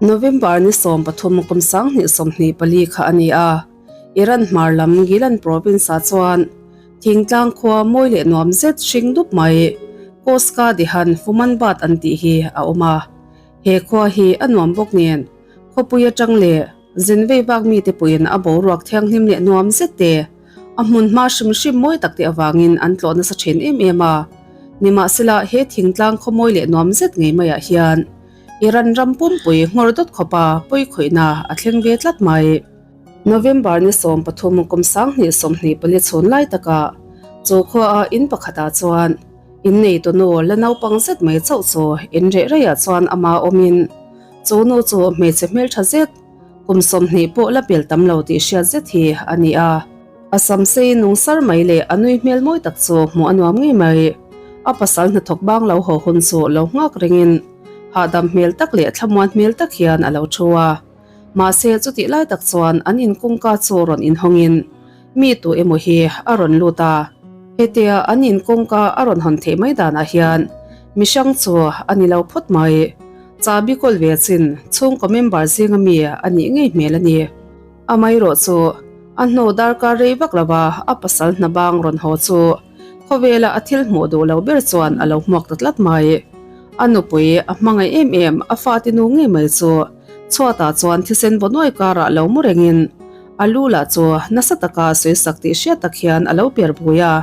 November ni 13 kum 2024 kha a ni a, Iran hmar lam Gilan province-ah chuan thingtlang khua mawi leh nuam zet hring dup mai Koska Dihan Fumanbad an tih hi a awm a. He khua hi a nuam bawk nen khawpui atang leh zin vei vak mite puiin a boruak thianghlim leh nuam zet te a hmun hma hrim hrim mawi tak te avangin an tlawh nasa thin em em a. Nimahsela he thingtlang khaw mawi leh nuam zet ngei maiah hian Iran ram pumpui nghawr dawt khawpa pawi khawihna a thleng ve tlat mai. November ni 13 kum 2024 chhun lai takah chu khuaa in pakhatah chuan innei tunu la naupang zet mai chauh chu in reh reiah chuan ama awmin chu nu chu hmeichhe hmeltha zet kum 20 pawh la pel tam lo tih hriat zet hi a ni a. A sam sei nung sar mai leh a nui hmel mawi tak chu hmuh a nuam ngei mai. A pasal hnathawk bang lo haw hun chu lo nghak ringin hahdam hmel tak leh thlamuan hmel tak hian a lo thu a. Mahse chutih lai tak chuan an in kawngka chu rawn inhawngin mi tu emaw hi a rawn lut a. Hetia an in kawngka a rawn hawn theih mai danah hian mi hrang chu a ni lo phawt mai. Chahbi kawl ve chin chhungkaw member zinga mi a nih ngei hmel a ni. Amaherawh chu a hnu darkar rei vak lova a pasal hna bang rawn haw chu khawvela a thil hmuh duh lo ber chuan a lo hmuak ta tlat mai. A nupui a hmangaih em em a fate nu ngei mai chu chhuatah chuan thisen vaw nuai karah lo mu rengin a lu lah chu nasa taka sawisak tih hriat tak hian a lo per bui a,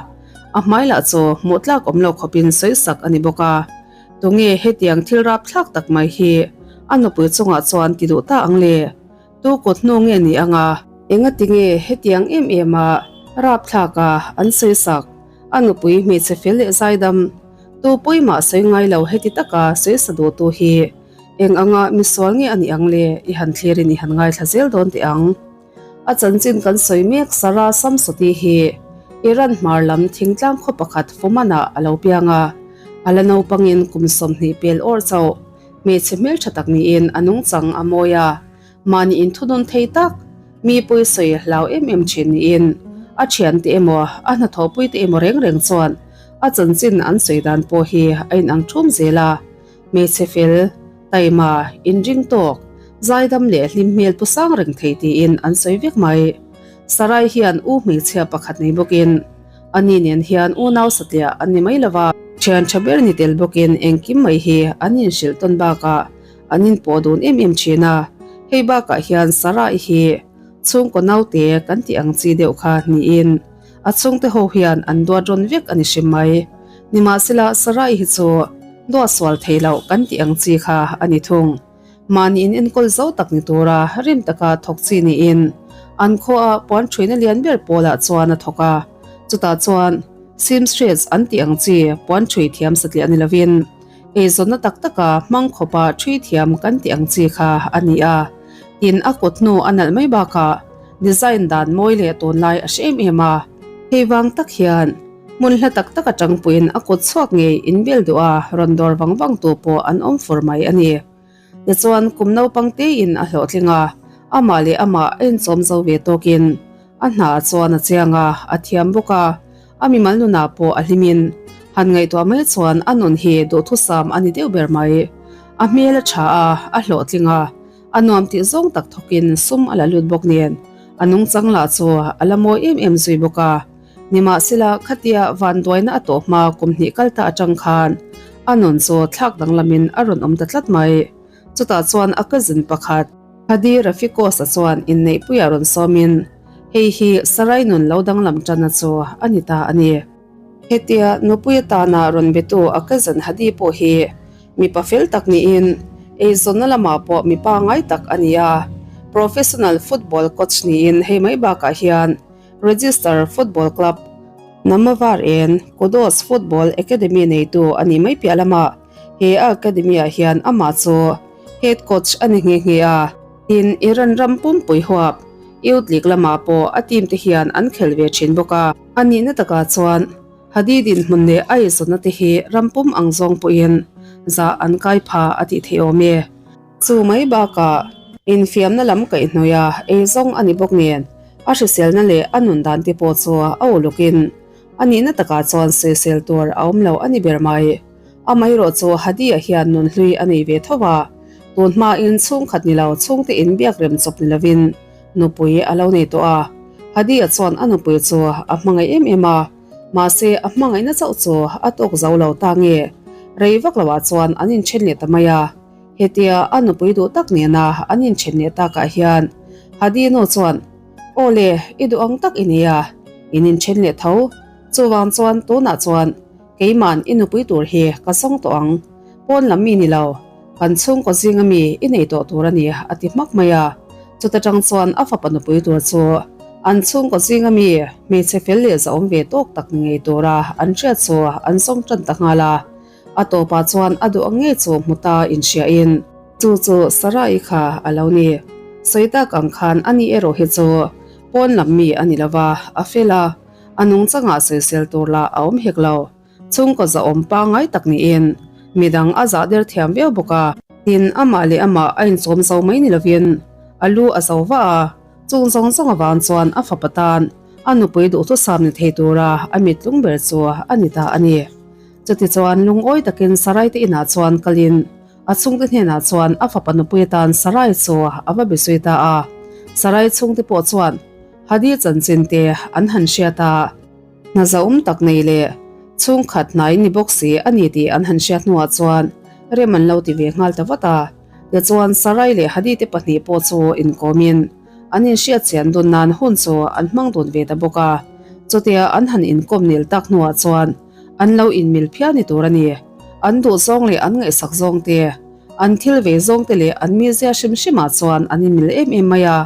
a hmai lah chu hmuh tlak awm lo khawpin sawisak a ni bawk a. Tunge hetiang thil rapthlak tak mai hi a nupui chungah chuan ti duh ta ang le? Tu kut hnu nge ni anga? Engati nge hetiang em em a rapthlak a an sawisak? A nupui hmeichhe fel leh zaidam tu pawimah sawi ngai lo heti taka sawisa duhtu hi eng anga misual nge a nih ang le? I han thlirin i han ngaithla zel dawn teh ang. A chanchin kan sawi mek Sarah Samsoti hi Iran hmar lam thingtlang khaw pakhat Fuman-ah a lo piang a, a la naupangin kum 20 pel awrh chauh. Hmeichhe hmeltha tak niin a nungchang a mawi a, mahni inthunun thei tak, mi pawi sawi hlau em em thin niin a thiante emaw a hnathawhpuite emaw reng reng chuan a chanchin an sawi dan pawh hi a inang thum zel a. Hmeichhe fel, taima, inring tawk, zaidam leh hlim hmel pu sang reng thei tiin an sawi vek mai. Sarai hian u hmeichhia pakhat nei bawkin ani nen hian unau satliah an ni mai lova. Thian tha ber ni tel bawkin engkim mai hi an inhrilh tawn bakah an inpawh dun em em thin a, hei bakah hian Sarai hi chhungkaw naute kan tih ang chi deuh kha niin a chhungte ho hian an duat rawn vek a ni hrim mai. Nimahsela Sarai hi chu duat sual thei loh kan tih ang chi kha a ni thung. Mahni in enkawl zo tak ni tura rim taka thawk chi niin an khuaah puan thuina lian ber pawlah chuan a thawk a. Chutah chuan seamstress an tih ang chi puan thui thiam satliah ni lovin eizawnna tak taka hmang khawpa thui thiam kan tih ang chi kha a ni a. Tin, a kut hnu a nalh mai bakah design dan mawi leh tunlai a hre em em a. Hei vang tak hian hmun hla tak tak atangpuiin a kut chhuak ngei inbel duh a rawn dawr vang vang tu pawh an awm fur mai a ni. Tichuan kum naupang tein a hlawhtling a, amah leh amah a inchawm zo ve tawkin a hna chuan a chiang a, a thiam bawk a, a mimal nunah pawh a hlimin han ngaihtuah mai chuan a nun hi duhthusam a ni deuh ber mai. A hmel a tha a, a hlawhtling a, a nuam tih zawng tak thawkin sum a la lut bawk nen a nungchang lah chu a la mawi em em zui bawk a. Nimahsela khatia vanduaina a tawh hma kum hnih kal ta atang khan a nun chu thlak danglamin a rawn awm ta tlat mai. Chutah chuan a cousin pakhat Hadi Rafikos-a chuan inneihpuiah rawn sawmin hei hi Sarai nun lo danglam tanna chu a ni ta a ni. Hetia nupui atana rawn betu a cousin Hadi pawh hi mipa fel tak niin eizawnna lamah pawh mipa ngai tak a ni a. Professional football coach niin hei mai bakah hian Register Football Club, Namavar en Kudos Football Academy neitu a nih mai piah lamah he a academy ah hian amah chu head coach a ni nghe nghe a. Tin, Iran ram pumpui huap Youth League lamah pawh a team te hian an khel ve thin bawk a. A nihna takah chuan Hadi dinhmun leh a eizawnna te hi ram pum ang zawng pawhin zah an kai pha a tih theih awm e. Chu mai bakah infiamna lam kaihhnawih a eizawng a ni bawk nen a hriselna leh a nun dan te pawh chu a ulukin a nihna takah chuan sawisel tur a awm lo a ni ber mai. Amaherawh chu Hadi-a hian nun hlui a nei ve tho a. Tun hmain chhungkhat ni lo chhungte inbiak rem chawp ni lovin nupui a lo nei tawh a. Hadi-a chuan a nupui chu a hmangaih em em a, mahse a hmangaihna chauh chu a tawk zo lo ta nge. Rei vak loah chuan an inthen leh ta mai a. Hetia a nupui duh tak nena an inthen leh takah hian Hadi nu chuan, Aw le, i duh ang tak i nei a, in inthen leh tho. Chuvang chuan tunah chuan Keima'n i nupui tur hi ka zawng tawh ang, pawn lam mi ni lo, kan chhungkaw zinga mi i nei tawh tur a ni a ti hmak mai a. Chuta tang chuan a fapa nupui tur chu an chhungkaw zinga mi hmeichhe fel leh zahawm ve tawk tak ni ngei tura an hriat chu an zawng tan ta nghal a. A tawpah chuan a duh ang ngei chu hmu ta inhriain chu chu Sarai kha a lo ni. Sawi tak ang khan ani erawh hi chu pawn lam mi a ni lo va, a fel a. A nungchangah sawisel tur lah a awm hek lo. Chhungkaw zahawm pangngai tak niin midang a zah der thiam viau bawk a. Tin, amah leh amah a inchawm zo mai ni lovin a lu a zo vah a, chung zawng zawng avang chuan a fapa tan a nupui duhthusam ni thei tura a mittlung ber chu a ni ta a ni. Chutichuan lungawi takin Sarai te inah chuan kalin a chhungte hnenah chuan a fapa nupui atan Sarai chu a va be zui ta a. Sarai chhungte pawh chuan Hadi chanchin te an han hriat a, hna zauhawm tak nei leh chhungkhat hnai ni bawk si a ni tih an han hriat hnuah chuan rem an lo ti ve nghal ta vat a. Tichuan Sarai leh Hadi te pahnih pawh chu inkawmin an inhriat chian dun nan hun chu an hmang dun ve ta bawk a. Chutia an han inkawm nil tak hnuah chuan an lo inmil phian ni tur a ni. An duh zawng leh an ngaihsak zawng te, An thil ve zawng te leh an mizia hrim hrimah chuan an inmil em em mai a,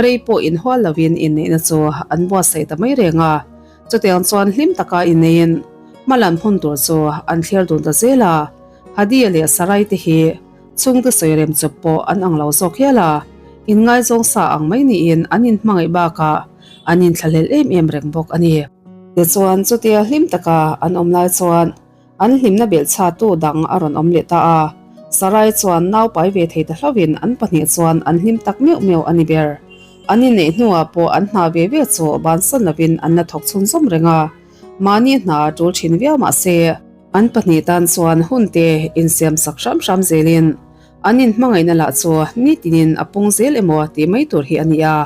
rei pawh inhual lovin inneihna chu an buatsaih ta mai reng a. Chutiang chuan hlim taka inneiin hmalam hun tur chu an thlir dun ta zel a. Hadiya leh Sarai te hi chhungte sawi rem chawp pawh an ang lo zawk hial a, inngaizawng sa ang mai niin an inhmangaih bakah an inthlahlel em em reng bawk a ni. Tichuan chutia hlim taka an awm lai chuan An hlimna belhchhatu dang a rawn awm leh ta a, Sarai chuan nau pai ve thei ta hlauhin an pahnih chuan an hlim tak meuh meuh a ni ber. An inneih hnuah pawh an hna ve ve chu bansan lovin an la thawk chhunzawm reng a, mahni hna a tul thin viau mah se, an pahnih tan chuan hun te insiam sak hram hram zelin an inhmangaihna lah chu nitinin a pung zel emaw tih mai tur hi a ni a.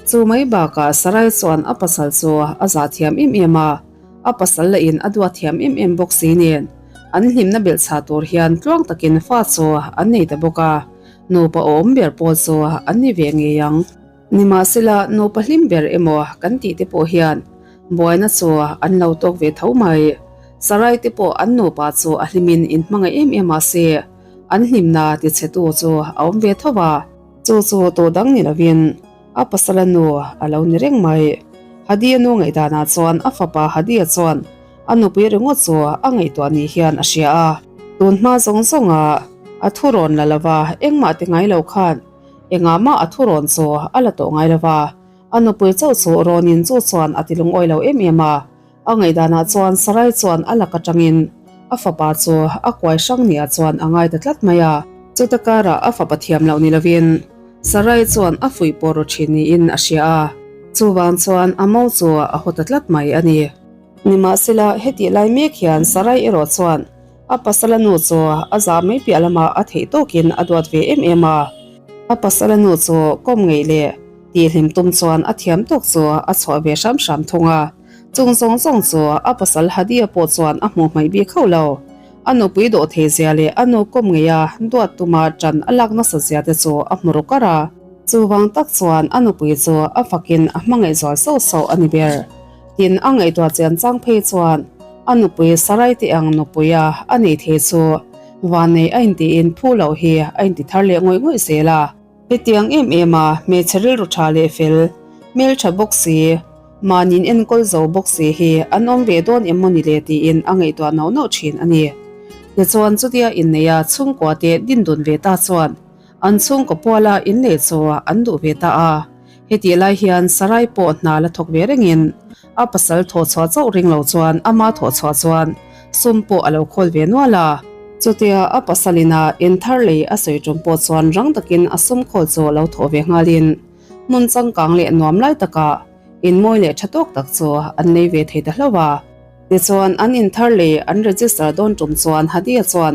Chu mai bakah Sarai chuan a pasal chu a zah thiam em em a. A pasal lah in a duat thiam em em bawk si nen, an hlimna belhchhah tur hian tluang takin fa chu an nei ta bawk a, nupa awm ber pawl chu an ni ve ngei ang. Nimahsela nupa hlim ber emaw kan tih te pawh hian buaina chu an lo tawk ve tho mai. Sarai te pawh an nupa chu a hlimin inhmangaih em em mahse an hlimna tichhetu chu a awm ve tho a, chu chu tawh dang ni lovin A pasala nu a lo ni reng mai. Hadi-a nu ngaihdanah chuan a fapa Hadi-a chuan a nupui ringawt chu a ngaihtuah ni hian a hria a. Tun hma zawng zawnga a thu rawn la lova engmah ti ngai lo khan engah mah a thu rawn chu a la tawh ngai lova, a nupui chauh chu rawnin chu chuan a ti lungawi lo em em a. A ngaihdanah chuan Sarai chuan a lak atangin a fapa chu a kuai hrang nia chuan a ngai ta tlat mai a. Chuta karah a fapa thiam loh ni lovin Sarai chuan a fuih pawh ru thin niin a hria a, chuvang chuan a mo chu a haw ta tlat mai a ni. Nimahsela, hetih lai mek hian Sarai erawh chuan a pasala nu chu a zah mai piah lamah a theih tawkin a duat ve em em a. A pasala nu chu kawm ngeih leh tihhlim tum chuan a thiam tawk chu a chhuah ve hram hram thung a. Chung zawng zawng chu a pasal Hadiya pawh chuan a hmuh hmaih bik hauh lo. A nupui dawh thei zia leh a nu kawm ngeia duat tuma ṭan a lak nasa zia te chu a hmu ru kar a. Chuvang tak chuan a nupui chu a fakin a hmangaih zual sauh sauh a ni ber. Tin, a ngaihtuah chian chang phei chuan a nupui Sarai te ang nupuia a nei thei chu vannei a intiin phu loh hi a inti thar leh ngawih ngawih zel a. Hetiang em em a hmeichhe rilru tha leh fel, hmeltha bawk si, mahniin enkawl zo bawk si hi an awm ve dawn em mawni le tiin a ngaihtuah nauh nauh thin a ni. Tichuan chutia inneia chhungkua te dindun ve ta chuan an chhungkaw puala inlei chu an duh ve ta a. Hetih lai hian Sarai pawh hna la thawk ve rengin a pasal thawhchhuah chauh ring lo chuan ama thawhchhuah chuan sum pawh a lo khawl ve nual a. Chutia a pasalina in thar lei a sawi tum pawh chuan rang takin a sum khawl chu lo thawh ve nghalin hmun changkang leh nuam lai takah in mawi leh tha tawk tak chu an lei ve thei ta hlauh a. Tichuan an in thar lei an register dawn tum chuan Hadiya chuan.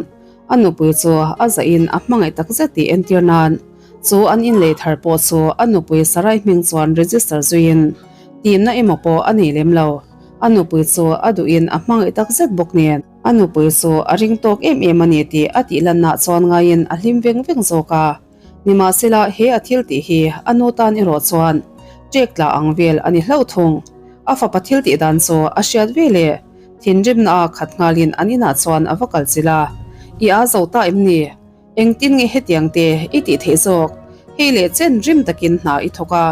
A nupui chu a zahin a hmangaih tak zet tih entir nan chu an inlei thar pawh chu a nupui Sarai hming chuan register zuiin timna emaw pawh a nei lem lo. A nupui chu a duhin a hmangaih tak zet bawk nen a nupui chu a ring tawk em em a ni tih a tihlanna chuan ngaiin a hlim veng veng zawk a. Nimahsela he a thil tih hi a nu tan erawh chuan ṭek tla ang vel a ni hlauh thung. A fapa thil tih dan chu a hriat ve leh thinrimna a khat nghalin an inah chuan a va kal chilh a, I â zo ta em ni? Engtin nge hetiang te i tih theih zawk? Hei leh chen rim takin hna i thawk a,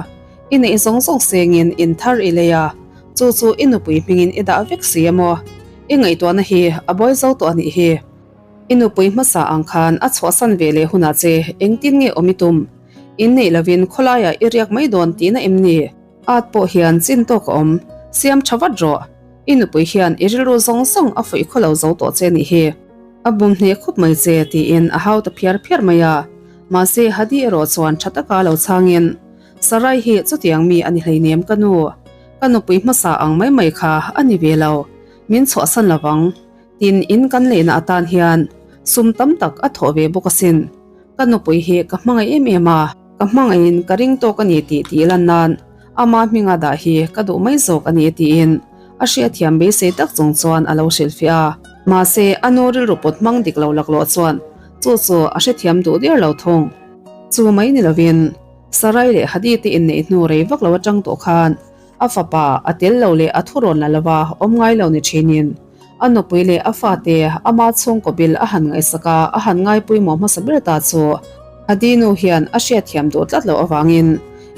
i neih zawng zawng sengin in thar i lei a, chu chu i nupui hmingin i dah vek si a maw? I ngaihtuahna hi a buai zo tawh a nih hi. I nupui hmasa ang khan a chhuahsan ve leh hunah che engtin nge awm i tum? Inneih lovin khawlaiah i riak mai dawn tihna em ni? At pawh hian chin tawk a awm, siam tha vat rawh. I nupui hian i rilru zawng zawng a fuih khaw lo zo tawh che nih hi. A bum hneh khup mai che tiin a hau ta phiar phiar mai a. Mahse Hadi erawh chuan tha taka lo chhangin, Sarai hi chutiang mi a ni hleinem ka nu. Ka nupui hmasa ang mai mai kha a ni ve lo. Min chhuahsan lovang. Tin, in kan leihna atan hian sum tam tak a thawh ve bawk asin. Ka nupui hi ka hmangaih em em a, ka hmangaihin ka ring tawk a ni tih tih lan nan ama hminga dah hi ka duh mai zawk a ni tiin a hriatthiam beisei tak chung chuan a lo hrilhfiah a. Mahse, a nu rilru pawt hmang dik lo laklawh chuan chu chu a hrethiam duh der lo thung. Chu mai ni lovin, Sarai leh Hadi te inneih hnu rei vak lo atang tawh khan a fapa a tel lo leh a thurawn la lova awm ngai lo ni thinin, A nupui leh a fate ama chhungkaw bil a han ngaihsak a, a han ngaipawimawh hmasa ber ta chu Hadi nu hian a hriatthiam duh tlat loh avangin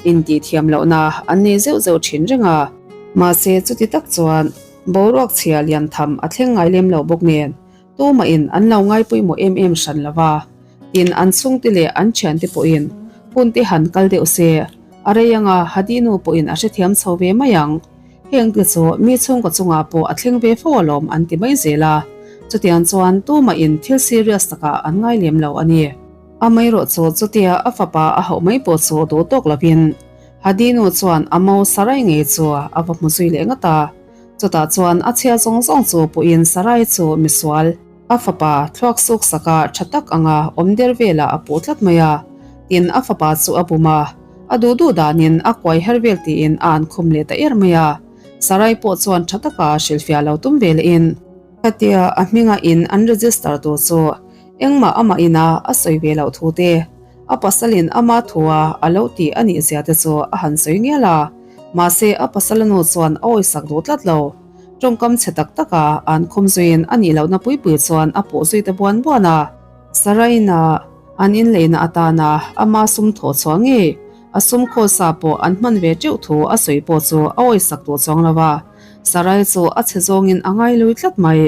intihthiam lohna an nei zeuh zeuh thin reng a. Mahse chuti tak chuan boruak chhia lian tham a thleng ngai lem lo bawk nen tumahin an lo ngaipawimawh em em hran lo va, tin an chhungte leh an thiante pawhin hunte han kal deuh se a rei anga Hadi nu pawhin a hrethiam chho ve mai ang. Heng te chu mi chhungkaw chungah pawh a thleng ve fo alawm an ti mai zel a, chutiang chuan tumahin thil serious takah an ngai lem lo a ni. Amaherawh chu chutia a fapa a hauh mai pawh chu duh tawk lovin Hadi nu chuan a mo Sarai ngei chu a va hmu zui leh ngat a, chutah chuan a chhia zawng zawng chu puhin Sarai chu misual, a fapa thluak suk saka tha tak anga awm der velah a puh tlat mai a, tin a fapa chu a bum a. A duh duh danin a kuai her vel tiin a an khum leh ta er mai a, Sarai pawh chuan tha taka hrilhfiah lo tum ve lehin, khatia a hminga in an register tur chu engmah amah ina a sawi ve loh thu te, a pasalin ama thua a lo tih a nih zia te chu a han sawi ngial a, mahse a pasala nu chuan a awisak duh tlat lo. Tawngkam chhe tak taka an khum zuiin a nih lohna pui pui chuan a pawh zui ta buan buan a. Saraina an inleihna atana ama sum thawh chhuah ngei, a sum khawlsa pawh an hman ve teuh thu a sawi pawh chu a awisak duh chuang lo a, Sarai chu a chhe zawngin a ngai lui tlat mai.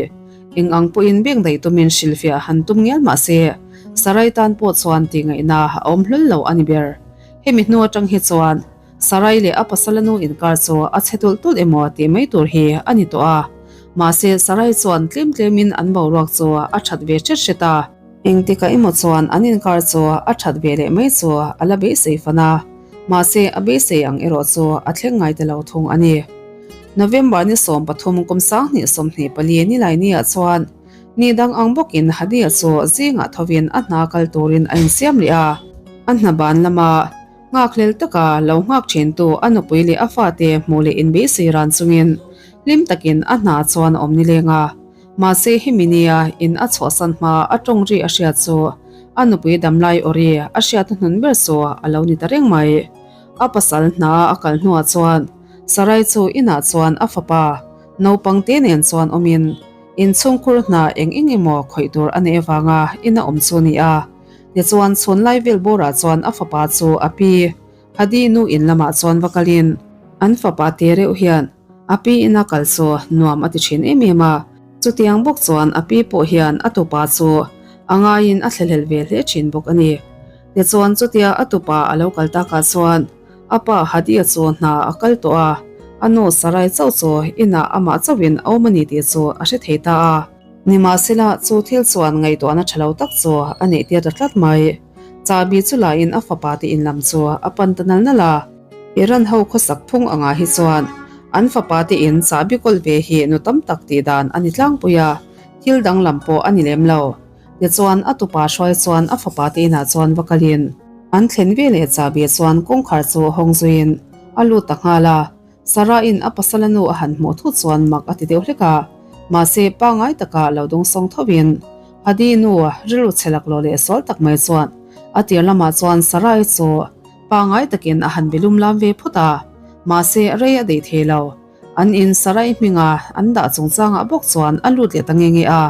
Eng ang pawhin beng daih tumin hrilhfiah han tum ngial mah se, Sarai tan pawh chuan tihngaihna a awm hlul lo a ni ber. Hemi hnu atang hi chuan Sarai leh a pasala nu inkar chu a chhe tulh tulh emaw tih mai tur hi a ni tawh a. Mahse, Sarai chuan tlem tlemin an boruak chu a that ve hret hret a. Engtikah emaw chuan an inkar chu a that ve leh mai chu a la beisei fan a. Mahse, a beisei ang erawh chu a thleng ngai ta lo thung a ni. November ni 13 kum 2024 Nilainiah chuan ni dang ang bawkin Hadiya chu zingah thovin a hna kal turin a insiam leh a. A hna ban lama Nghakhlel taka lo nghak thintu a nupui leh a fate hmuh leh inbeisei ran chungin hlim takin a hna chuan a awm nileng a. Mahse hemi nia in a chhuahsan hma a tawng ri a hriat chu a nupui damlai aw ri a hriat a hnun ber chu a lo ni ta reng mai. A pasal hna a kal hnuah chuan Sarai chu inah chuan a fapa naupang te nen chuan awmin inchhungkhur hna eng eng emaw khawih tur a neih avanga ina awm chu a ni a. Tichuan chhun lai vel bawrah chuan a fapa chu a pi Hadi nu in lamah chuan va kalin an fapa te reuh hian a pi ina kal chu nuam a ti thin em em a. Chutiang bawk chuan a pi pawh hian a tupa chu a ngaiin a thlahlel ve hle thin bawk a ni. Tichuan chutia a tupa a lo kal takah chuan a pa Hadi-a chu hna a kal tawh a, a nu Sarai chauh chu inah amah chauhin a awm a ni tih chu a hre thei ta a. Nimahsela, chu thil chuan ngaihtuahna tha lo tak chu a neih tir ta tlat mai. Chahbi chu lain a fapa te in lam chu a pan ta nal nal a. Iran ho khawsak phung angah hi chuan an fapa te in chahbi kawl ve hi nu tam tak tih dan a ni tlangpui a, thil danglam pawh a ni lem lo. Tichuan, a tupa hruai chuan a fapa te inah chuan va kalin an thlen ve leh chahbi chuan kawngkhar chu hawng zuiin a lut ta nghal a. Sarah-in a pasala nu a han hmuh thut chuan mak a ti deuh hlek a, mahse pangngai taka lo dawngsawng thovin Hadi nu rilru chhe laklawh leh sual tak mai chuan a tir lamah chuan Sarah-i chu pangngai takin a han bilum lam ve phawt a, mahse rei a deih thei lo. An in Sarai hminga an dah chungchangah bawk chuan a lut leh ta nge nge a,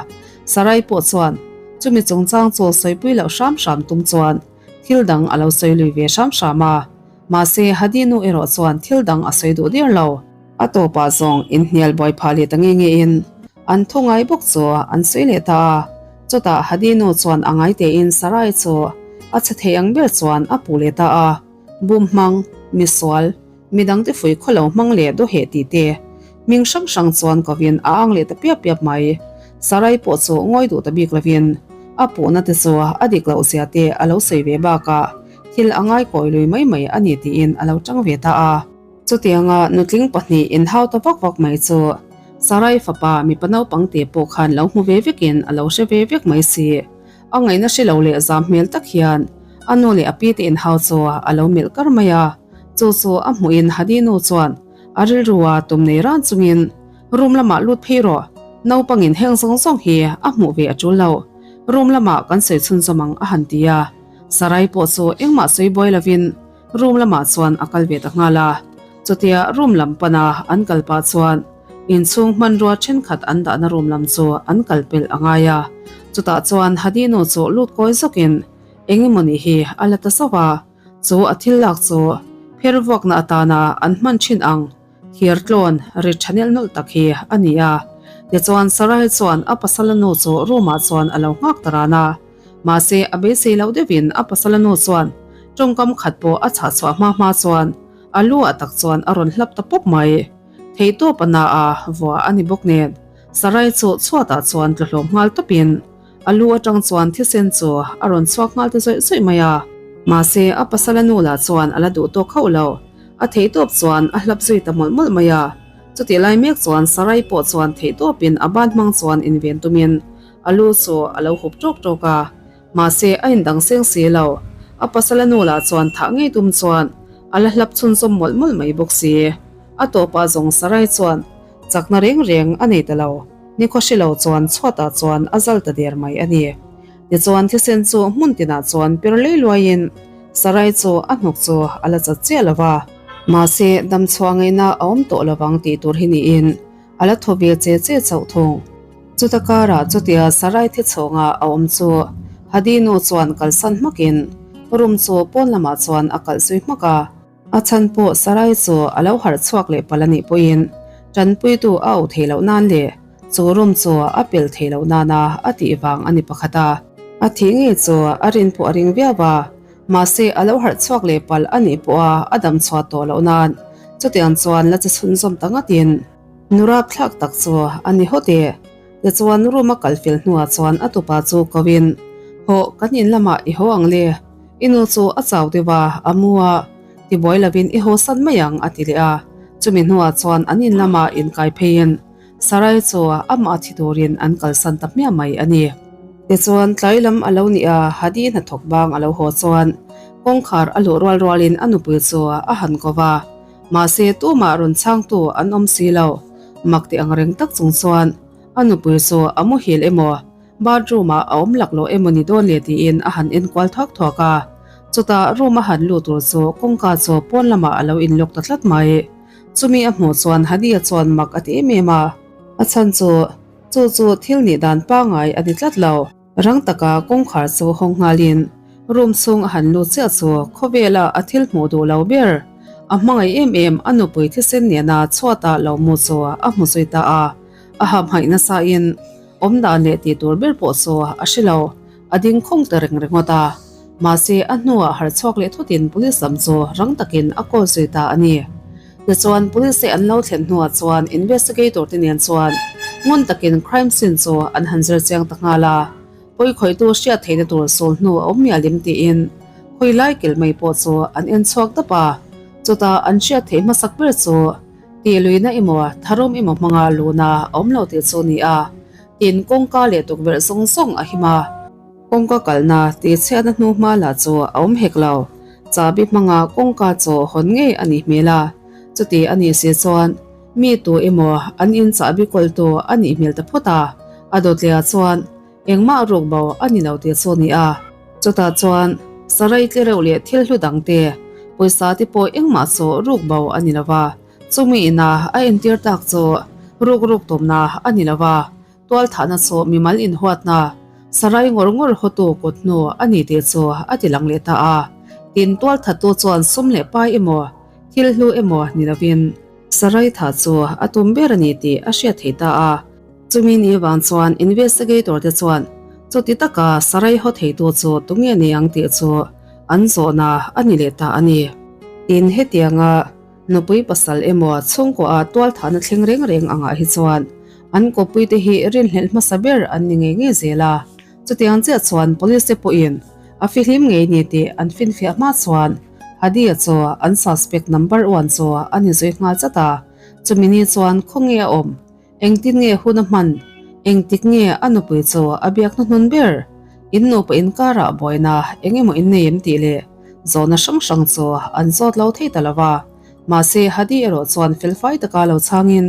Sarai pawh chuan chumi chungchang chu sawipui loh hram hram tum chuan thil dang a lo sawi lui ve hram hram a. Mahse Hadi nu erawh chuan thil dang a sawi duh der lo. A tawpah zawng inhnial buai phah leh ta nge nge in an thu ngai bawk chu an sawi leh ta a. Chutah Hadi nu chuan a ngai tein Sarai chu a chhe thei ang ber chuan a puh leh ta a, Bum hmang, misual, Midangte fui khaw lo hmang leh dawheh tih te hming hrang hrang chuan kovin a ang leh ta piap piap mai. Sarai pawh chu ngawi duh ta bik lovin a puhna te chu a dik loh zia te a lo sawi ve bakah thil a ngai kawi lui mai mai a ni tiin a lo tang ve ta a. Chutianga nutling pahnih inhau ta vak vak mai chu Sarai fapa mipa naupang te pawh khan lo hmu ve vekin a lo hre ve vek mai si. A ngaihna hre lo leh zam hmel tak hian a nu leh a pi te inhau chu a lo melh kar mai a. Chu chu a hmuhin Hadi nu chuan a rilru a tum nei ran chungin room lamah lut phei rawh, naupangin heng zawng zawng hi a hmuh ve a tul lo, room lamah kan sawi chhunzawm ang a han ti a. Sarai pawh chu engmah sawi buai lovin room lamah chuan a kal ve ta nghal a. Chutia room lam pana an kal pah chuan inchhung hmanrua thenkhat an dahna room lam chu an kal pelh a ngai a. Chutah chuan Hadi nu chu lut kawi zawkin engemawni hi a la ta zauh a. Chu a thil lak chu pher vuakna atana an hman thin ang thir tlawn ri tha nelh nawlh tak hi a ni a. Tichuan Sarai chuan a pasala nu chu room ah chuan a lo nghak ta ran a. Mahse a beisei loh deuhin a pasala nu chuan tawngkam khat pawh a chhah chhuah hma hma chuan a lu ah tak chuan a rawn hlap ta pawp mai. Theihtawp a na a vua a ni bawk nen Sarai chu chhuatah chuan tlu hlawm nghal tawpin A lu atang chuan thisen chu a rawn chhuak nghal ta zawih zawih mai a. Mahse, a pasala nu lah chuan a la duh tawk hauh lo. A theihtawp chuan a hlap zui ta mawlh mawlh mai a. Chutih lai mek chuan Sarai pawh chuan theihtawpin a ban hmang chuan inven tumin a lu chu a lo hup tawk tawk a. Mahse, a indang seng si lo. A pasala nu lah chuan thah ngei tum chuan a la hlap chhunzawm mawlh mawlh mai bawk si. A tawpah zawng Sarai chuan chakna reng reng a nei ta lo. Nikhaw hre lo chuan chhuatah chuan a zal ta der mai a ni. Tichuan thisen chu hmun tinah chuan per lei luaiin Sarai chu a hnuk chu a la chat chiah lo va. Mahse, damchhuah ngaihna a awm tawh lovang tih tur hi niin a la thaw ve che che chauh thung. Chuta karah chutia Sarai thi chhawngah a awm chu Hadi nu chuan kalsan hmakin room chu pawn lamah chuan a kalh zui hmak a. A chhan pawh Sarai chu a lo harh chhuak leh palh a nih pawhin tanpuitu a auh theih loh nan leh chu room chu a pel theih loh nana a tih vang a ni pakhat a. A thih ngei chu a rin pawh a ring viau a, mahse a lo harh chhuak leh palh a nih pawha a dam chhuah tawh loh nan chutiang chuan la che chhunzawm ta ngatin nu rapthlak tak chu a ni hawt e. Tichuan room a kal fel hnuah chuan a tupa chu koin, Hawh, kan in lamah i haw ang le. I nu chu a chau deuh a, a mu a, tibuai lovin i haw san mai ang a ti leh a. Chumi hnuah chuan an in lamah inkai pheiin Sarai chu amah thi turin an kalsan ta hmiah mai a ni. Tichuan tlai lam a lo nih a, Hadi hnathawk bang a lo haw chuan kawngkhar a luh rual rualin a nupui chu a han ko va. Mahse tumah rawn chhangtu an awm si lo. Mak ti ang reng tak chung chuan a nupui chu a muhil emaw, bathroom ah a awm laklawh emaw ni dawn le tiin a han en kual thuak thuak a. Chutah room a han lut tur chu kawngka chu pawn lamah a lo in lock ta tlat mai. Chumi a hmuh chuan Hania chuan mak a ti em em a. A chhan chu, chu chu thil nih dan pangngai a ni tlat lo. Rang taka kawngkhar chu hawng nghalin room chhung a han lut chiah chu khawvela a thil hmuh duh lo ber. A hmangaih em em a nupui thisen nena chhuatah lo mu chu a hmu zui ta a. A hamhaih nasa in awm dan leh tih tur ber pawh chu a hre lo, a ding khawng ta reng ringawt a. Mahse a hnuah harh chhuak leh thutin police lam chu rang takin a call zui ta a ni. Tichuan police te an lo thlen hnuah chuan investigator te nen chuan ngun takin crime scene chu an han zir chiang ta nghal a, pawi khawihtu hriat theihna tur sul hnu a awm mial em tiin khawi lai kil mai pawh chu an en chhuak dap a, chutah an hriat theih hmasak ber chu tih luihna emaw tharum emaw hmanga luna a awm lo tih chu ni a, tin kawngka leh tukverh zawng zawng a him a. Kawngka kalna tihchhiatna hnu hma lah chu a awm hek lo. Chahbi hmanga kawngka chu hawn ngei a nih hmel a, chuti a nih si chuan mi tu emaw an in chahbi kawltu a nih hmel ta phawt a, a dawtliah chuan engmah ruk bo a ni lo tih chu a ni a. Chutah chuan sarai tlereuh leh thil hlu dangte, pawisa te pawh engmah chu ruk bo a ni lo va, chumi ina a entir tak chu ruk ruk tumna a ni lo va, Tualthahna chu mimal inhuatna, sarai ngawr ngawr hawtu kut hnu a ni tih chu a ti lang leh ta a. Tin, tualthattu chuan sum leh pai emaw, thil hlu emaw ni lovin sarai thah chu a tum ber a ni tih a hriat thei ta a. Chumi ni vang chuan investigator te chuan chuti taka sarai haw theitu chu tunge ni ang tih chu an zawhna a ni leh ta a ni. Tin, hetianga Nupui pasal emaw chhungkua tualthahna thleng reng reng angah hi chuan an kawppuite hi rinhlelh hmasa ber an ni ngei ngei zel a. Chutiang chiah chuan police te pawhin a fihlim ngei ni tih an finfiah hma chuan Hadi-a chu an suspect number one chu a ni zui nghal chat a. Chumi ni chuan khawnge a awm? Engtin nge hun a hman? Engtik nge a nupui chu a biak hnuhnun ber? In nupa inkarah buaina eng emaw in nei em tih leh zawhna hrang hrang chu an zawt lo thei ta lo va. Mahse Hadi erawh chuan felfai taka lo chhangin,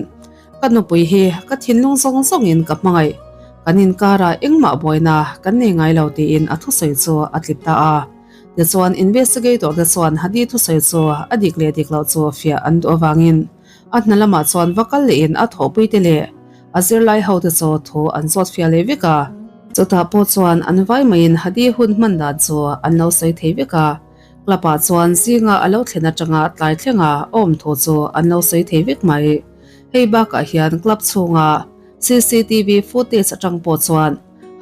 Ka nupui hi ka thinlung zawng zawngin ka hmangaih. Kan inkarah engmah buaina kan nei ngai lo tiin a thusawi chu a tlip ta a. Tichuan investigator te chuan Hadi thusawi chu a dik leh dik loh chu fiah an duh avangin A hna lamah chuan va kal lehin a thawhpuite leh a zirlai hote chu thu an zawt fiah leh vek a. Chutah pawh chuan an vai maiin Hadi hun hman dan chu an lo sawi thei vek a. Club ah chuan zinga a lo thlen atanga tlai thlenga a awm thu chu an lo sawi thei vek mai. Hei bakah hian club chhunga cctv footage atang pawh chuan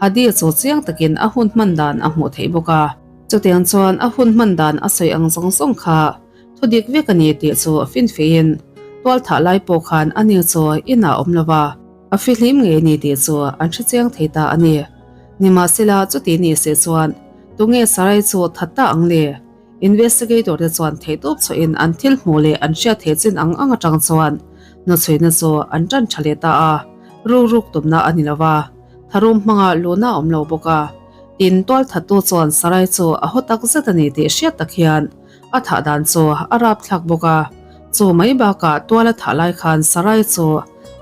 Hadi chu chiang takin a hun hman dan a hmuh theih bawk a. Chutiang chuan a hun hman dan a sawi ang zawng zawng kha Thu dik vek a ni tih chu finfihin tualthah lai pawh khan a ni chu inah awm lo va, a fihlim ngei ni tih chu an hre chiang thei ta a ni. Nimahsela chuti ni se chuan tunge Sarai chu that ta ang le? Investigator te chuan theihtawp chhuahin an thil hmuh leh an hriat theih chin ang ang atang chuan nawchhuina chu an tan tha leh ta a, rukruk tumna a ni lo va, tharum hmanga luhna a awm lo bawk a. Tin, tualthattu chuan Sarai chu a haw tak zet a ni tih hriat tak hian A thah dan chu a rapthlak bawk a, chu mai bakah tual a thah lai khan Sarai chu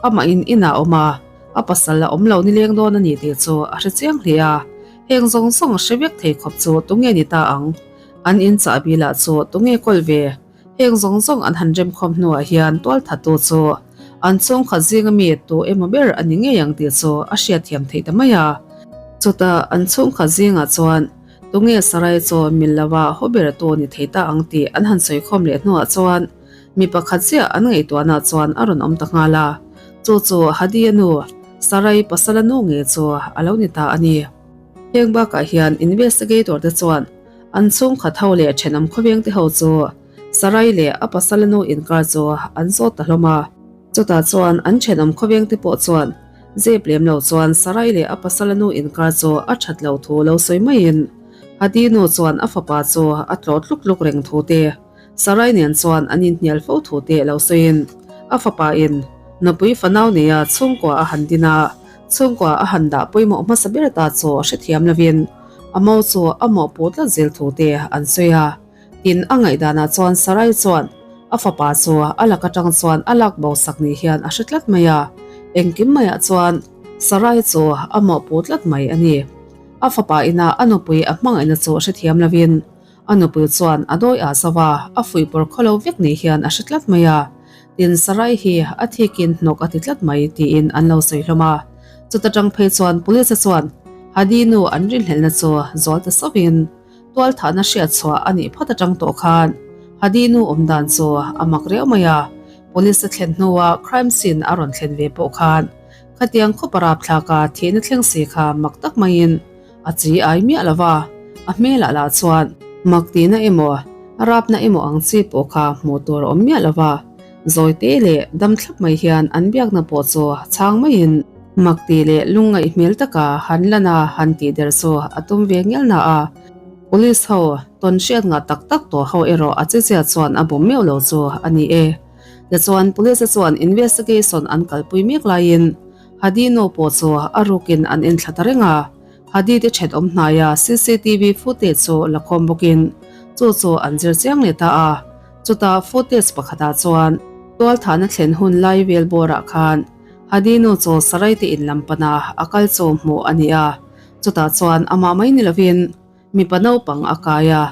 amahin inah a awm a, a pasal a awm lo nileng dawn a ni tih chu a hre chiang hle a. Heng zawng zawng hre vek thei khawp chu tunge ni ta ang? An in chahbi lah chu tunge kawl ve? Heng zawng zawng an han remkhawm hnuah hian tual thattu chu an chhungkhat zinga mi tu emaw ber a ni ngei ang tih chu a hriatthiam theih ta mai a. Chutah an chhungkhat zingah chuan Tunge Sarai chu mil lova haw ber tu ni thei ta ang tih an han sawi khawm leh hnuah chuan mi pakhat chiah an ngaihtuahna chuan a rawn awm ta nghal a. Chu chu Hadi-a nu, Sarai pasala nu ngei chu a lo ni ta a ni. Heng bakah hian investigator te chuan an chhungkhat ho leh thenawm khawveng te ho chu Sarai leh a pasala nu inkar chu an zawt ta hlawm a. Chutah chuan an thenawm khawveng te pawh chuan Zep lem lo chuan Sarai leh a pasala nu inkar chu a that lo thu lo sawi maiin Hadi nu chuan a fapa chu a tlawh tluk tluk reng thu te, Sarai nen chuan an inhnial fo thu te lo sawiin a fapa in nupui fanau neia chhungkua a han din a, chhungkua a han dah pawimawh hmasa ber ta chu hrethiam lovin a mo chu a mawhpuh tlat zel thu te an sawi a. Tin, a ngaihdanah chuan Sarai chuan a fapa chu a lak atang chuan a lak bo sak ni hian a hre tlat mai a, engkim maiah chuan Sarai chu a mawhpuh tlat mai a ni. A fapa ina a nupui a hmangaihna chu hrethiam lovin a nupui chuan a dawi ah zo a, a fuihpawr khawlo vek ni hian a hre tlat mai a. Tin, Sarai hi a thikin hnawk a ti tlat mai tiin an lo sawi hlawm a. Chuta tang phei chuan Police chuan Hadi nu an rinhlelhna chu zual ta sauhin, Tualthahna hriat chhuah a nih phawt atang tawh khan Hadi nu awm dan chu a mak riau mai a, Police a thlen hnua crime scene a rawn thlen ve pawh khan khatiang khawp a rapthlak a thihna thleng si kha mak tak maiin a chi ai miah lo va, a hmelah lah chuan mak tihna emaw rapna emaw ang chi pawh kha hmuh tur a awm miah lo va, zawite leh dam thlap mai hian an biakna pawh chu chhang maiin. Mak tih leh lungngaih hmel taka han lan a han tih der chu a tum ve ngial na a, Police ho tawn hriat ngah tak tak tawh ho erawh a chezia chuan a bum meuh lo chu a ni e. Tichuan Police te chuan investigation an kalpui mek laiin Hadi nu pawh chu a rukin an enthla ta reng a. Hadi te thenawm hnaia cctv footage chu la khawm bawkin chu chu an zir chiang leh ta a. Chutah footage pakhatah chuan tualthahna thlen hun lai vel bawrah khan Hadi nu chu Sarai te in lam pana a kal chu hmuh a ni a. Chutah chuan amah mai ni lovin mipa naupang a kai a,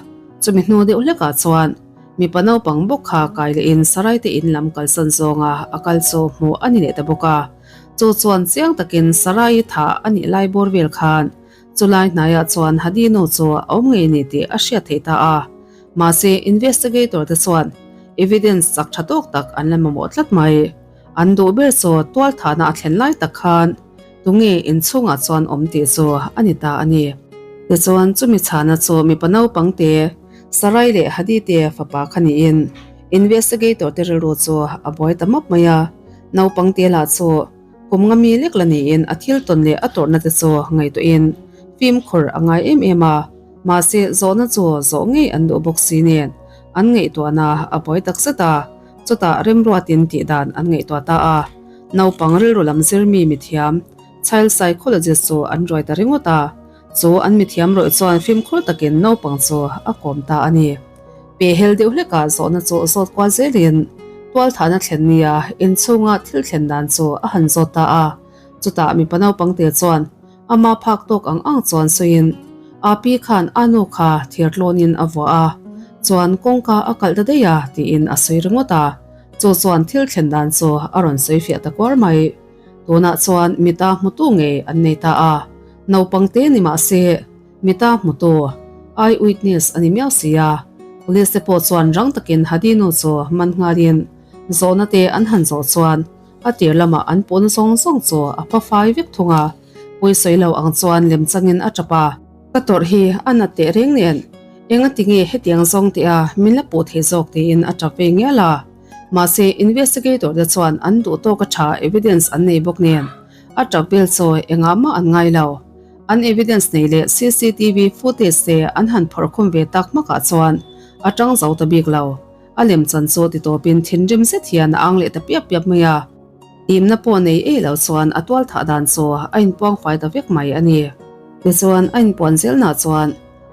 chumi hnu deuh hlekah chuan mipa naupang bawk kha kai lehin Sarai te in lam kalsan zawnga a kal chu hmuh a ni leh ta bawk a. Chu chuan chiang takin Sarai thah a nih lai bawr vel khan chulai hnaiah chuan Hadi nu chu a awm ngei ni tih a hriat theih ta a. Mahse investigator te chuan evidence chak tha tawk tak an la mamawh tlat mai. An duh ber chu tual thahna a thlen lai tak khan tunge inchhungah chuan awm tih chu a ni ta a ni. Tichuan chumi chhana chu mipa naupang te, Sarai leh Hadi te fapa kha niin investigator te rilru chu a buai ta map mai a. Naupang te lah chu kum nga mi lek la niin a thil tawn leh a tawrhna te chu ngaihtuahin fimkhur a ngai em em a. Mahse zawhna chu zawh ngei an duh bawk si nen an ngaihtuahna a buai tak zet a. Chutah remruatin tih dan an ngaihtuah ta a, naupang rilru lam zirmi mithiam, child psychologist chu an ruai ta ringawt a, chu an mithiam rawih chuan fimkhur takin naupang chu a kawm ta a ni. Pehhel deuh hlekah zawhna chu zawt kual zelin tualthahna thlen nia inchhunga thil thlen dan chu a han zawt ta a, chutah mipa naupangte chuan Ama phak tawk ang ang chuan sawiin a pi khan a nu kha thir tlawnin a vuah a, chuan kawngka a kalh ta daih a tiin a sawi ringawt a, chu chuan thil thlen dan chu a rawn sawi fiah ta kuar mai. Tunah chuan mita hmutu ngei an nei ta a, naupang te ni mah se mita hmutu, eye witness, a ni miau si a, police te pawh chuan rang takin Hadi nu chu man nghalin zawhna te an han zawh chuan A tir lamah an pawn zawng zawng chu a pha fai vek thung a, pawisawi lo ang chuan lem changin a tap a. Ka tawrh hi a nat teh reng nen, enga tinge hetiang zawng teh a min la puh thei zawk tiin a tap ve ngial a. Mahse investigator te chuan an duh tawk a tha evidence an nei bawk nen, a tap vel chu engah mah an ngai lo. An evidence nei leh cctv footage te an han phawrh khum ve tak hmakah chuan a tang zo ta bik lo. A lemchan chu ti tawpin thinrim zet hian a ang leh ta piap piap mai a. Timna pawh nei ei lo chuan a tual thah dan chu a inpuang fai ta vek mai a ni. Tichuan a inpuan zelnah chuan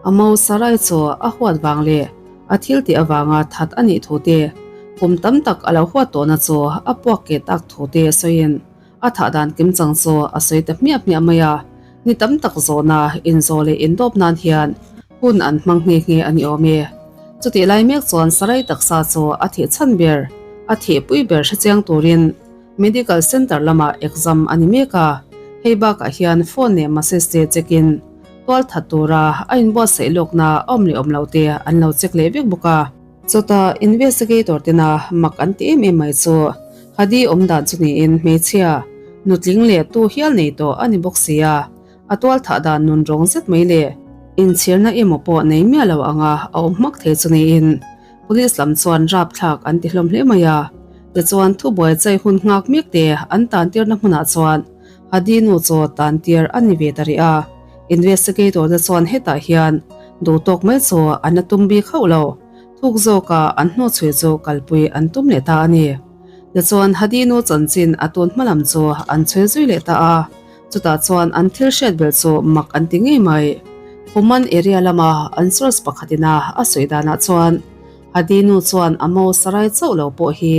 a mo Sarai chu a huat vang leh a thil tih avanga that a nih thu te, kum tam tak a lo huat tawhna chu a puak keh tak thu te sawiin a thah dan kimchang chu a sawi ta hmiah hmiah mai a. Ni tam tak zawhna inzawh leh indawp nan hian Hun an hmang nghe nghe a ni awm e. Chutih lai mek chuan Sarai taksa chu a thih chhan ber, a thihpui ber hrechiang turin Medical Centre lamah exam a ni mek a. Hei bakah hian phone leh message te check in tual that tura a inbuatsaih lawkna awm leh awm lo te an lo check leh vek bawk a. Chutah investigator tena mak an ti em em mai chu Hadi awmdan chu niin hmeichhia, nutling leh tu hial nei tawh a ni bawk si a. A tual thah dan nun rawng zet mai le. Inchhirna emaw pawh nei miah lo anga a awm hmak thei chu niin Police lam chuan rapthlak an ti hlawm hle mai a. Tichuan thubuai chai hun nghak mek te an tan tirna hmunah chuan Hadi nu chu tan tir a ni ve ta rih a. Investigator te chuan hetah hian duh tawk mai chu an la tum bik hauh lo. Thuk zawka an hnuchhui chu kalpui an tum leh ta a ni. Tichuan Hadi nu chanchin a tun hma lam chu an chhui zui leh ta a. Chutah chuan an thil hriat ber chu mak an ti ngei mai. Human area lama an source pakhatina a sawi danah chuan Hadi nu chuan a mo sarai chauh lo pawh hi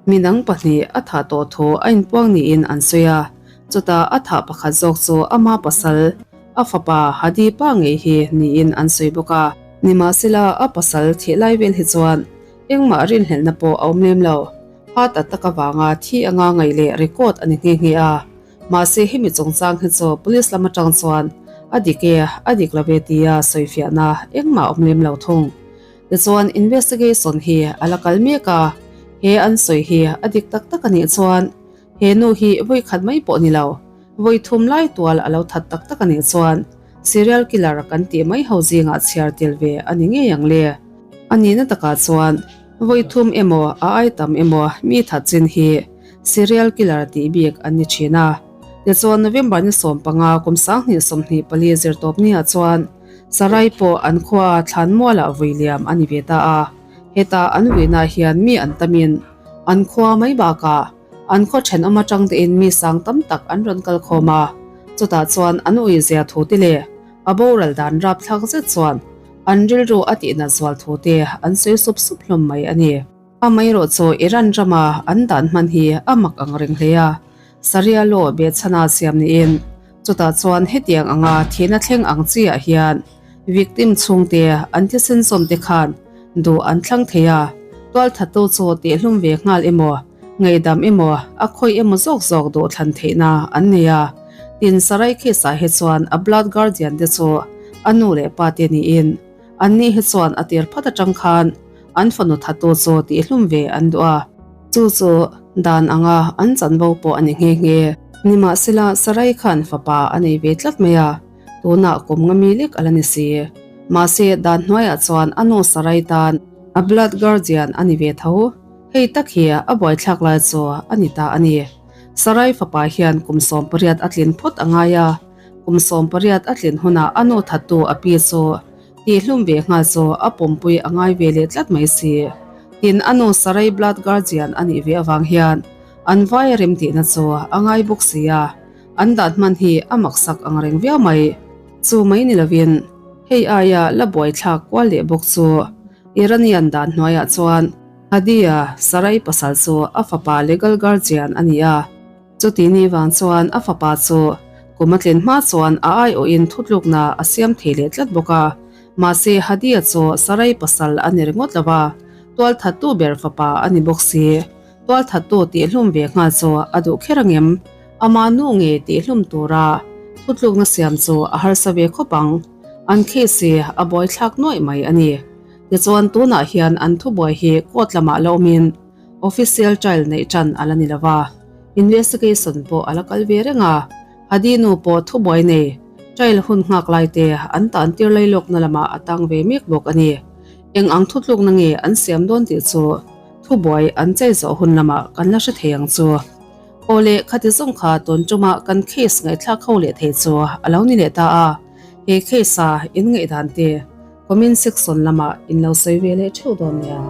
midang pahnih a thah tawh thu a inpuang niin an sawi a. Chutah a thah pakhat zawk chu ama pasal, a fapa Hadi pa ngei hi niin an sawi bawk a. Nimahsela a pasal thih lai vel hi chuan engmah rinhlelhna pawh a awm lem lo. Heart attack avanga thi anga ngaih leh record a ni nghe nghe a. Mahse hemi chungchang hi chu police lam atang chuan a dik e, a dik lo ve tia sawifiahna engmah a awm lem lo thung. Tichuan investigation hi a la kal mek a, he an sawi hi a dik tak tak a nih chuan he nu hi vawi khat mai pawh ni lo, vawi thum lai tual a lo that tak tak a nih chuan serial killer kan tih mai ho zingah chhiar tel ve a ni ngei ang le. A nihna takah chuan vawi thum emaw a ai tam emaw mi that chin hi Serial killer tih bik an ni thin a. Tichuan November ni 15 kum 2024 zirtawp niah chuan Sarai pawh an khua Thlanmualah vui liam a ni ve ta a. Heta an vuinah hian mi an tamin an khua mai bakah an khaw thenawm atang tein mi sang tam tak an rawn kal khawm a. Chutah chuan an ui zia thu te leh a boral dan rapthlak zet chuan an rilru a tihnat zual thu te an sawi sup sup hlawm mai a ni. Amaherawh chu Iran rama an dan hman hi a mak ang reng hle a, Sharia law behchhana siam niin chutah chuan hetiang anga thihna thleng ang chiah hian victim chhungte an thisen zawm te khan duh an thlang thei a, tualthattu chu tihhlum ve nghal emaw, ngaihdam emaw, a khawih emaw zawk zawk duh thlan theihna an nei a. Tin, Sarai case ah hi chuan a blood guardian te chu a nu leh pa te niin an ni hi chuan a tir phat atang khan an fanu thattu chu tihhlum ve an duh a. Chu chu dan anga an chanvo pawh a ni nghe nghe. Nimahsela, Sarai khan fapa a nei ve tlat mai a. Tunah kum nga mi lek a la ni si. Mahse, dan hnuaiah chuan a nu Sarai tan a blood guardian a ni ve tho. Hei tak hi a buaithlak lai chu a ni ta a ni. Sarai fapa hian kum 18 a tlin phawt a ngai a, kum 18 a tlin hunah a nu thattu a pi chu tihhlum ve nghal chu a pawmpui a ngai ve leh tlat mai si. Tin, a nu Sarai blood guardian a nih ve avang hian an vai a rem tihna chu a ngai bawk si a. An dan hman hi a maksak ang reng viau mai. Chu mai ni lovin, hei aia la buaithlak kual leh bawk chu Iranian dan hnuaiah chuan Hadiya Sarai pasal chu a fapa legal guardian a ni a. Chuti ni vang chuan a fapa chu kum a tlin hma chuan a aiawhin thutlukna a siam thei leh tlat bawk a. Mahse Hadiya chu Sarai pasal a ni ringawt lo va, tualthattu ber fapa a ni bawk si. Tualthattu tihhlum ve nghal chu a duh kher angem? Ama nu nge tihhlum tura thutlukna siam chu a harsa ve khawp ang. An case hi a buaithlak nuaih mai a ni. Tichuan tunah hian an thubuai hi court lamah la awmin official trial neih tan a la ni lo va, investigation pawh a la kal ve reng a. Hadi nu pawh thubuai nei trial hun nghak lai te an tan tir lailawkna lamah a tang ve mek bawk a ni. Eng ang thutlukna nge an siam dawn tih chu thubuai an chei zawh hun lamah kan la hre thei ang chu. Aw le, khati zawng kha tun tumah kan case ngaihthlak ho leh thei chu a lo ni leh ta a, he case a in ngaihdan te comment section lamah in lo sawi ve leh theuh dawn nia.